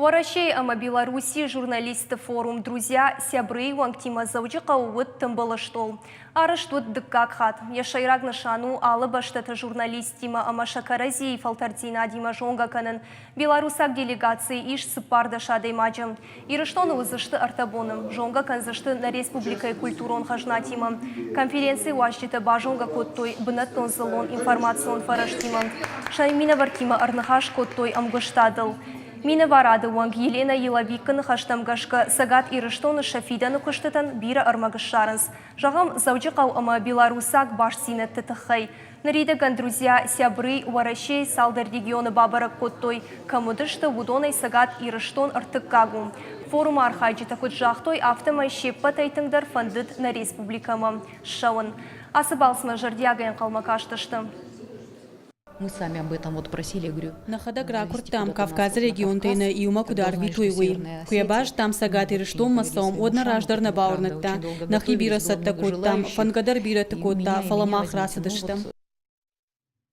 Уӕрӕсейы ӕмӕ Белоруссийы журналистты форум «Друзья сябры» уӕнгтимӕ Дзӕуджыхъӕуы уыд тымбыл стъол. Арӕзт уыд дыккаг хатт. Йӕ сӕйраг нысан у алы бӕстӕты журналисттимӕ ӕмӕ сӕ кӕрӕдзийы фӕлтӕрддзинадимӕ зонгӕ кӕнын. Белорусаг делегацийы ис 14 адӕймаджы. Ирыстоны уыдзысты ӕртӕ боны. Зонгӕ кӕндзысты нӕ республикӕйы культурон хӕзнатимӕ. Конференцийы уазджытӕ базонгӕ кодтой бынӕттон дзыллон информацион фӕрӕзтимӕ. Сӕ минӕвӕрттимӕ ӕрныхас кодтой ӕмгуыстадыл. Минӕварады уӕнг Елена Еловиккы ныхӕстӕм гӕсгӕ Цӕгат Ирыстоны сӕ фидӕны куыстытӕн бирӕ ӕрмӕг ссарынц. Зӕгъӕм, Дзӕуджыхъӕу ӕмӕ белорусаг бастдзинӕдты тыххӕй. Ныридӕгӕн Друзья сябры Уӕрӕсейы цалдӕр регионы бабӕрӕг кодтой. Кӕм уыдысты, уыдонӕй Цӕгат Ирыстон ӕртыккаг у. Форумы архайджытӕ куыд загътой, афтӕмӕй се ппӕтӕй тынгдӕр фӕндыд нӕ республикӕмӕ ссӕуын. Ацы балцмӕ зӕрдиагӕй ӕнхъӕлмӕ кастысты. Мы сами об этом вот просили, я говорю. Нӕхӕдӕг ракуырдтам, Кавказы регионтӕй нӕ иумӕ куыд арвитой, уый. Куы йӕ базыдтам Цӕгат Ирыстонмӕ цӕуӕм, уӕд нӕ раздӕр нӕ бауырныдта. Нӕхи бирӕ цӕттӕ кодтам, фӕндгӕ дӕр бирӕты кодта, фӕлӕ мах рацыдыстӕм.